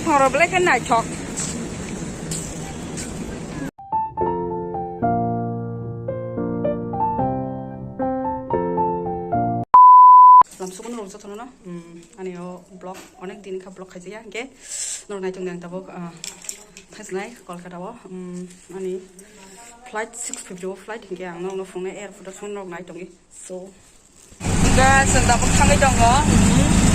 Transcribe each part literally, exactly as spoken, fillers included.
Pharo belai khe naithok. Salam sukun rok jotono no. Hmm, ani o vlog onek din kha vlog khaijaya, hingke norok naitung nang tabuk, ah, thajnai Kolkata o. Hmm, ani flight six fifty o flight, hingke ang norok no phunuknai airport o sung norok naitongi. So, hingke chwng tabuk thangwi tongo.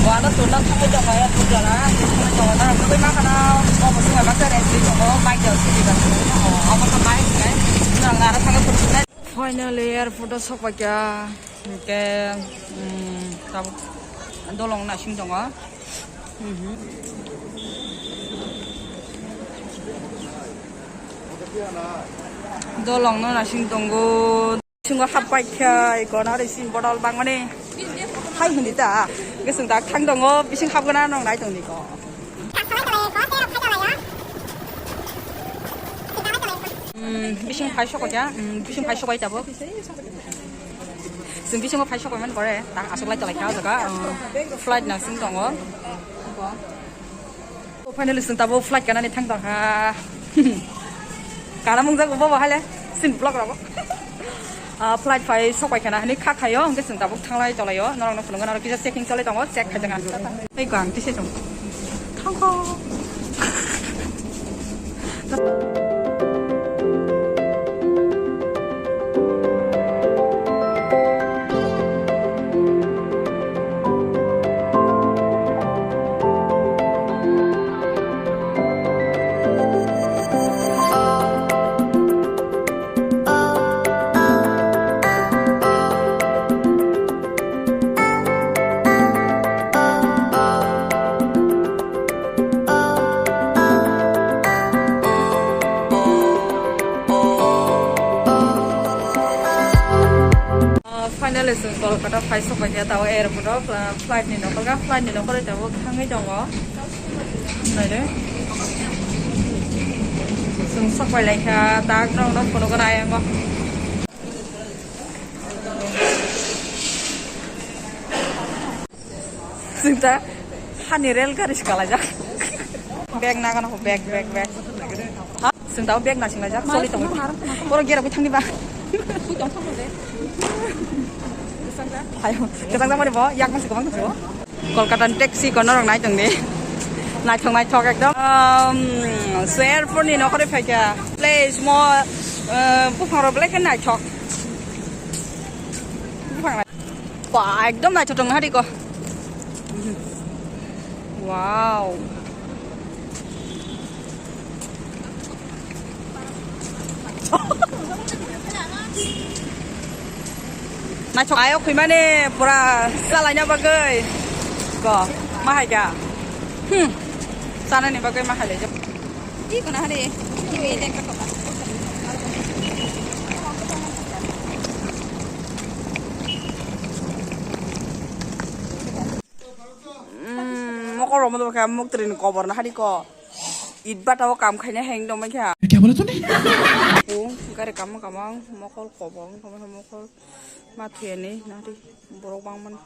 Wano tuna thangwi tongo, airport jora. Thangwi tongo, norok nugwi mankha na, obo swngbai baksa rest ri tongo, bike jora sidi baksa. Oh, obo to bike hingke. Norok naro thangwi phunuknai. Finally, airport o sokbaikha. Hingke, mm, tabuk dolong nasing tongo. Mhm. Dolong no nasing tongo. Bisingo hapbaikha, eko nari sin bodol bangmani. Hai hindi ta. Hingke chwng dak thang tongo, bising hapgana nong nai tongni ko. Hmm, bising phai sokoi ya, hmm, bising phai sokoi tabuk. Chwng bisingo phai sokoi man pore, tang aswk lai tolai kha o jaga, hmm, flight nang sing tongo. Finally chwng tabuk flight kanani thang tong kha. Kana mung jago bobo hale, sin vlog rabo. Ah, flight phai sokbai khana hini kha khayo, hingke chwng tabuk thanglai tolaio, norokno phunukgo, norok kisa checking cholai tongo, check khai janga. Tei ko ang tise chwng thangkho. Ah, finally, chwng Kolkata phai sokbai kha, tao airport o, fla-, flight ni nokol ga, flight ni nokol tabo thangwi tongo. Naidi. Chwng sokbai lai kha, tak norok no phunukgo na ayang o. Chwng ta hani rail gari se kalaijak. Bag nagano, bag, bag, bag. Ha? Chwng ta bag nasing laijak, choli tongo. Borok gera bwi thangni ba. Hayo, kwchang jang mani bo, yak masi kwbang tongsigo. Kolkata ni taxi kono rok nai tongdi. Naithok, naithok ekdom. Um, so airport ni nokhorwi phaikha. Place mo, uh, buphang rok belai khe naithok. Buphang nai-, ba, ekdom naithok tong hari ko. Wow. Naithok ayo khwimani pura chalaina bagwi. Ko, ma hai kha. Hmm. Chanani bagwi ma hai lai. Ih, kona hari. Ini dek ka. Hmm, mokol rok mo kha muk trin kobor na hari ko. It bata o kam khaina heng dong mai kha. Kya bola tune? O, gari kamo kamo mokol kobong kamo mokol ma thuyani nari borok bangmani.